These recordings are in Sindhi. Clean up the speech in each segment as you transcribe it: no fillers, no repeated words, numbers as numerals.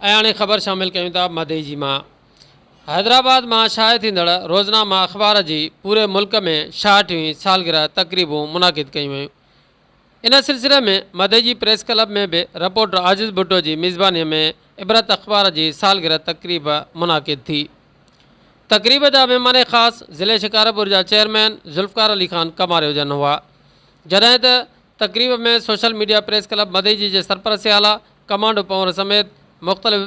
۽ هاڻي خبر شامل ڪيون ٿا مدئجي مان حيدرآباد مان شايع ٿيندڙ روزنامه اخبار جي پوري ملڪ ۾ ڇاهٺوين سالگرهه تقريبون منعقد ڪيون ويون ان سلسلي ۾ مدئجي پريس ڪلب ۾ به رپورٽر عاجز ڀٽو جي ميزباني ۾ عبرت اخبار جي سالگرهه تقريب منعقد ٿي تقريب جا مهمان خاص ضلعي شڪارپور جا چيئرمين ذوالفقار علي خان ڪماريو جن هئا جڏهن ته تقريب ۾ social media press club Madeji جي سرپرست اعليٰ ڪمانڊو پنهور سميت مختلف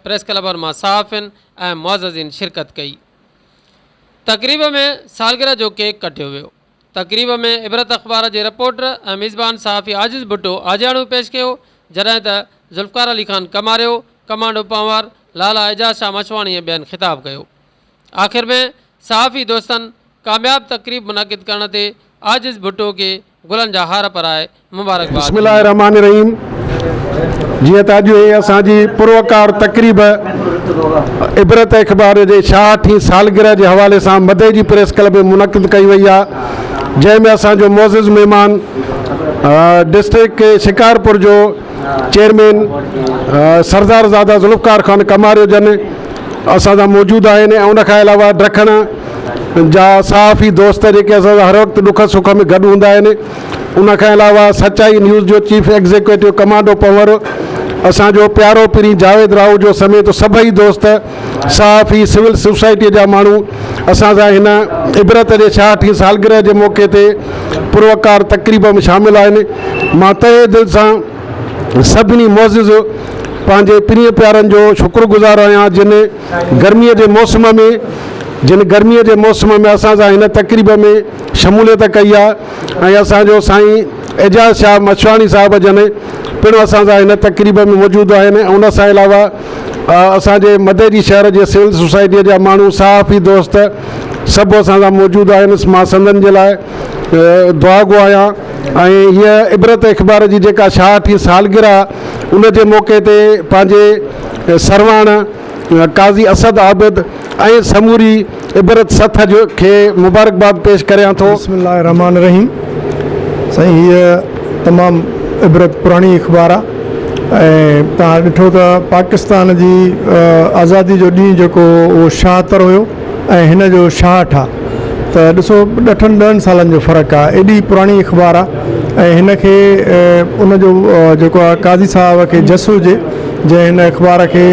پريس ڪلبن مان صحافين ۽ معززين شرڪت ڪئي. تقريب ۾ سالگرهه جو ڪيڪ ڪٽيو ويو. تقريب ۾ عبرت اخبار جي رپورٽر ۽ ميزبان صحافي عاجز ڀٽو آجياڻو پيش ڪيو، جڏهن ته ذوالفقار علي خان ڪماريو، ڪمانڊو پنهور، لالا اعجاز شاهه مشواڻي ۽ ٻين خطاب ڪيو. آخر ۾ صحافي دوستن ڪامياب تقريب منعقد ڪرڻ تي عاجز ڀٽو کي گلن جا هار پرائي مبارڪباد بسم الله ڏني. الرحمٰن الرحيم جيئن ته اڄ هي اسان جي پروقار تقريب عبرت اخبار جي ڇاهٺين سالگرهه جي حوالي سان مدئجي پريس ڪلب ۾ منعقد ڪئي وئي آهي جنهن ۾ اسان جو معزز مهمان ڊسٽرڪٽ شڪارپور جو چيئرمين سردار زاده ذوالفقار خان ڪماريو جن اسان سان موجود آهن ۽ ان کان علاوه ڊکڻ جا صحافي دوست جيڪي اسان سان هر وقت ڏک سک ۾ گڏ هوندا آهن ان کان علاوه سچائي نيوز جو چيف ايگزيڪيوٽو ڪمانڊو پنور اسان جو پيارو پرين جاويد راهوجو سميت سڀئي دوست صحافي سول سوسائٽي جا ماڻهو اسان سان هن عبرت جي ڇاهٺين سالگرهه جي موقعي تي پروقار تقريب ۾ شامل آهن مان تهه دل سان سڀني معزز پنهنجي پرين پيارن جو شڪر گذار آهيان جن گرمي جي موسم ۾ جن گرمي جي موسم ۾ اسان سان هن تقريب ۾ شموليت ڪئي آهي ۽ اسان جو سائين اعجاز شاهه مڇواڻي صاحب جن پڻ اسان سان هن تقريب ۾ موجود آهن ۽ ان سان علاوه اسان جي مدئجي شهر جي سول سوسائٽيء جا ماڻهو صحافي دوست سڀ اسان سان موجود آهن مان سندن جي لاء دعا گو آهيان ۽ هيء عبرت اخبار جي جيڪا ڇاهٺين سالگرهه ان جي موقعي تي پنهنجي سرواڻ قاضي اسد عابد ۽ سموري عبرت سٿ جو کي مبارڪباد پيش ڪريان ٿو. بسم الله الرحمٰن الرحيم سائين هيء تمام عبرت پراڻي اخبار آ ۽ توهان ڏٺو ته پاڪستان جي آزادي جو ڏينهن جيڪو هو اهو شاهتر هيو ۽ هن جو شاهٺ آ ته ڏسو اٺن ڏهن سالن جو فرق آ ايڏي پراڻي اخبار آ ۽ هن کي ان جو جيڪو آ قاضي صاحب کي جس هجي جنهن هن اخبار کي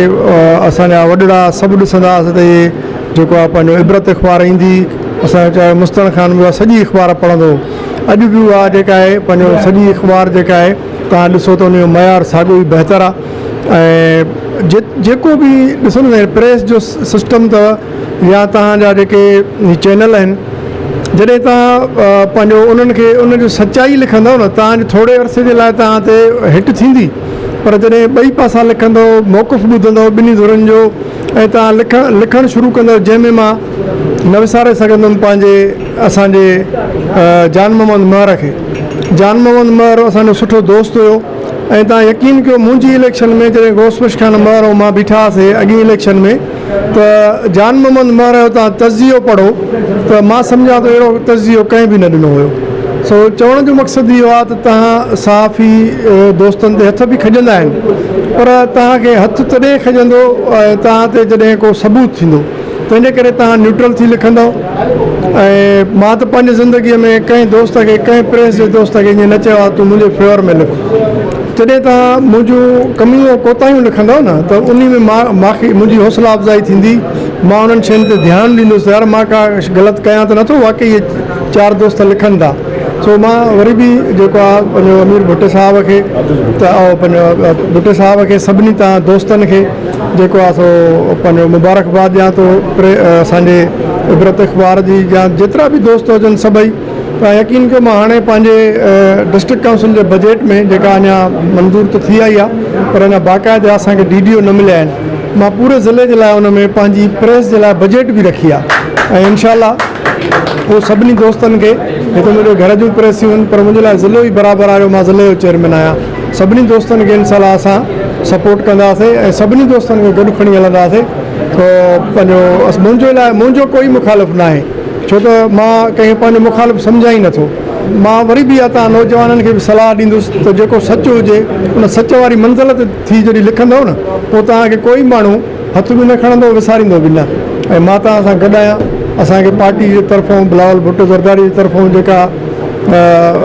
اسان جا وڏڙا سڀ ڏسندا هئاسين ته هي جيڪو آ پنهنجو عبرت اخبار ايندي اسان جو چاهي مستڻ خان به اها سڄي اخبار پڙهندو هو اڄ به اها جيڪا آهي پنهنجو سڄي اخبار جيڪا آهي توهان ڏسو ته ان جو معيار ساڳيو ئي بهتر آ ۽ جيڪو به ڏسو نه پريس جو سسٽم اٿو يا توهان جا جيڪي چينل آهن جڏهن توهان پنهنجو انهن کي ان جو سچائي لکندو نه توهان جي ٿوري عرصي جي لاء توهان تي هٽ ٿيندي پر جڏهن ٻئي پاسا لکندو موقف ٻڌندو ٻنهي ڌرين جو ۽ توهان لکڻ لکڻ شروع ڪندو جنهن ۾ مان نه وساري سگهندم پنهنجي اسانجي جان محمد مهر کي جان محمد مهر اسانجو سٺو دوست هيو ۽ توهان يقين ڪيو منهنجي اليڪشن ۾ جڏهن غوث بخش خان مهر ۽ مان بيٺا هئاسي اڳين اليڪشن ۾ ته جان محمد مهر جو توهان تجزيو پڙهو ته مان سمجهان ٿو اهڙو تجزيو ڪنهن به نه ڏنو هيو. سو چوڻ جو مقصد اهو آهي ته توهان صحافي دوستن تي هٿ به کڄندا آهن پر توهان کي هٿ تڏهن کڄندو ۽ توهان تي جڏهن ڪو ثبوت ٿيندو تنهن جي ڪري توهان نيوٽرل ٿي لکندؤ ۽ مان ته پنهنجي زندگيء ۾ ڪنهن دوست کي ڪنهن پريس جي دوست کي ائين نه چيو آهي تون منهنجي فيور ۾ لک. جڏهن توهان منهنجون ڪميون ۽ ڪوتاهيون لکندؤ نه ته انهي ۾ مان ماکي منهنجي حوصلا افزائي ٿيندي، مان انهن شين تي ڌيان ڏيندس ته يار مان ڪا غلط ڪيان ته نٿو واقعي اهي چار دوست لکن ٿا سو مان وري به جيڪو آهي پنهنجو امير ڀٽي صاحب کي ته پنهنجو ڀٽي صاحب کي سڀني توهان دوستن کي جيڪو آهي سو پنهنجو مبارڪباد ڏيان ٿو اسان جي عبرت اخبار جي يا جيترا به دوست هجن سڀئي توهان يقين ڪيو مان هاڻي پنهنجي ڊسٽرڪٽ ڪائونسل جي بجيٽ ۾ جيڪا اڃا منظور ته ٿي آئي آهي پر اڃا باقاعده اسان کي ڊي ڊي او نه مليا آهن مان پوري ضلعي جي لاء ان ۾ پنهنجي پريس جي لاء بجيٽ به رکي آهي ۽ انشاء الله اهو سڀني دوستن کي هي ته منهنجي گهر جون پريسيون آهن پر منهنجي لاء ضلعو ئي برابر آهي جو مان ضلعي جو چيئرمين آهيان سڀني دوستن کي انشاء الله اسان سپورٽ ڪنداسين ۽ سڀني دوستن کي گڏ کڻي هلنداسين تو پنهنجو منهنجي لاء منهنجو ڪوئي مخالف ناهي ڇو ته مان ڪنهن کي پنهنجو مخالف سمجهان ئي نٿو. مان وري به اها توهان نوجوانن کي به صلاح ڏيندس ته جيڪو سچ هجي ان سچ واري منزل تي ٿي جڏهن لکندؤ نه پوء توهان کي ڪوئي ماڻهو هٿ به نه کڻندو وساريندو به نه ۽ مان توهان سان گڏ آهيان. اسان کي پارٽي جي طرفون بلاول ڀٽو زرداري جي طرفون جيڪا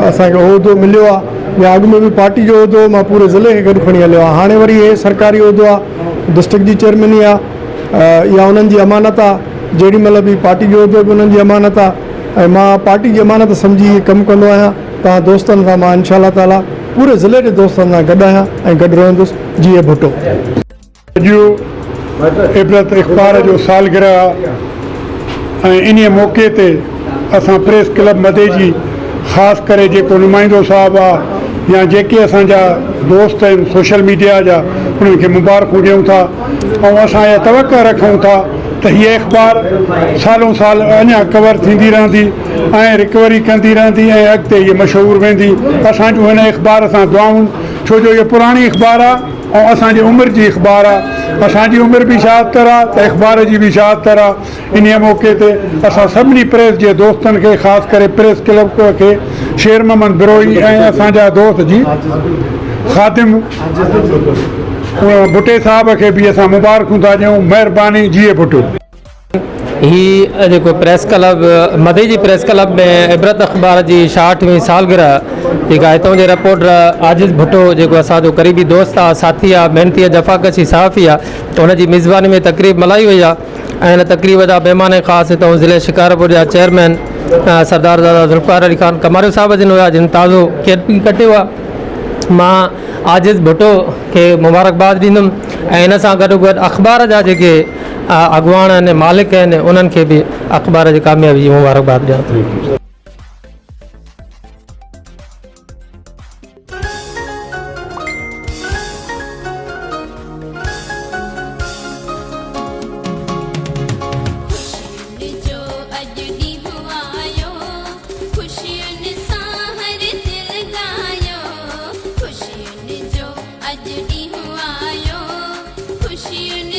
اسان کي عهدو مليو آهي يا اڳ ۾ به پارٽي جو عهدو هو مان پوري ضلعي کي گڏ کڻي هليو آهيان هاڻي وري هي سرڪاري عهدو آهي ڊسٽرڪٽ جي چيئرميني آهي اها انهن جي امانت آهي جيڏي مهل به پارٽي جو عهدو به انهن جي امانت آهي ۽ مان پارٽي جي امانت سمجهي هي ڪم ڪندو آهيان توهان دوستن سان مان انشاء الله تعالي پوري ضلعي جي دوستن سان گڏ آهيان ۽ گڏ رهندس جيئي ڀٽو. اڄ عبرت اخبار جو سالگرهه آهي ۽ انهيء موقعي تي اسان پريس ڪلب مديجي خاص ڪري جيڪو نمائندو صاحب آ يا جيڪي اسان جا دوست آهن سوشل ميڊيا جا انهن کي مبارڪون ڏيون ٿا ۽ اسان اها توقع رکون ٿا ته هيء اخبار سالون سال اڃا ڪور ٿيندي رهندي ۽ رڪوري ڪندي رهندي ۽ اڳتي هيء مشهور ويندي اسان جون هن اخبار سان دعائون ڇو جو هيء پراڻي اخبار آ ۽ اسان جي عمر جي اخبار آ اسان جي عمر به شهادتر آ ته اخبار جي به شهادتر آ انهيء موقعي تي اسان سڀني پريس جي دوستن کي خاص ڪري پريس ڪلب کي شير محمد بروهي ۽ اسان جا دوست جي خادم ڀٽي صاحب کي به اسان مبارڪون ٿا ڏيون مهرباني جيئي ڀٽو. هي جيڪو پريس ڪلب مدئي جي پريس ڪلب ۾ عبرت اخبار جي ڇاهٺوين سالگرهه جيڪا هتان جي رپورٽر عاجز ڀٽو جيڪو اسان جو قريبي دوست آ ساٿي آ محنتي ۽ جفاڪشي صحافي آ ته ان جي ميزباني ۾ تقريب ملهائي وئي آ ۽ ان تقريب جا مهمان خاص هتان ضلعي شڪارپور جا چيئرمين سردار زاده ذوالفقار علي خان ڪماريو صاحب جن هيا جن تازو ڪيٽ پي ڪٽيو آ مان عاجز ڀٽو کي مبارڪباد ڏيندم ۽ ان سان گڏو گڏ اخبار جا جيڪي اڳواڻ آهن مالڪ آهن انهن کي به اخبار جي ڪاميابي جي مبارڪباد ڏيان ٿو. خوشين جو اڄ ڏينهن آيو خوشين سان هر دل ڳايو خوشين جو اڄ ڏينهن آيو خوشين.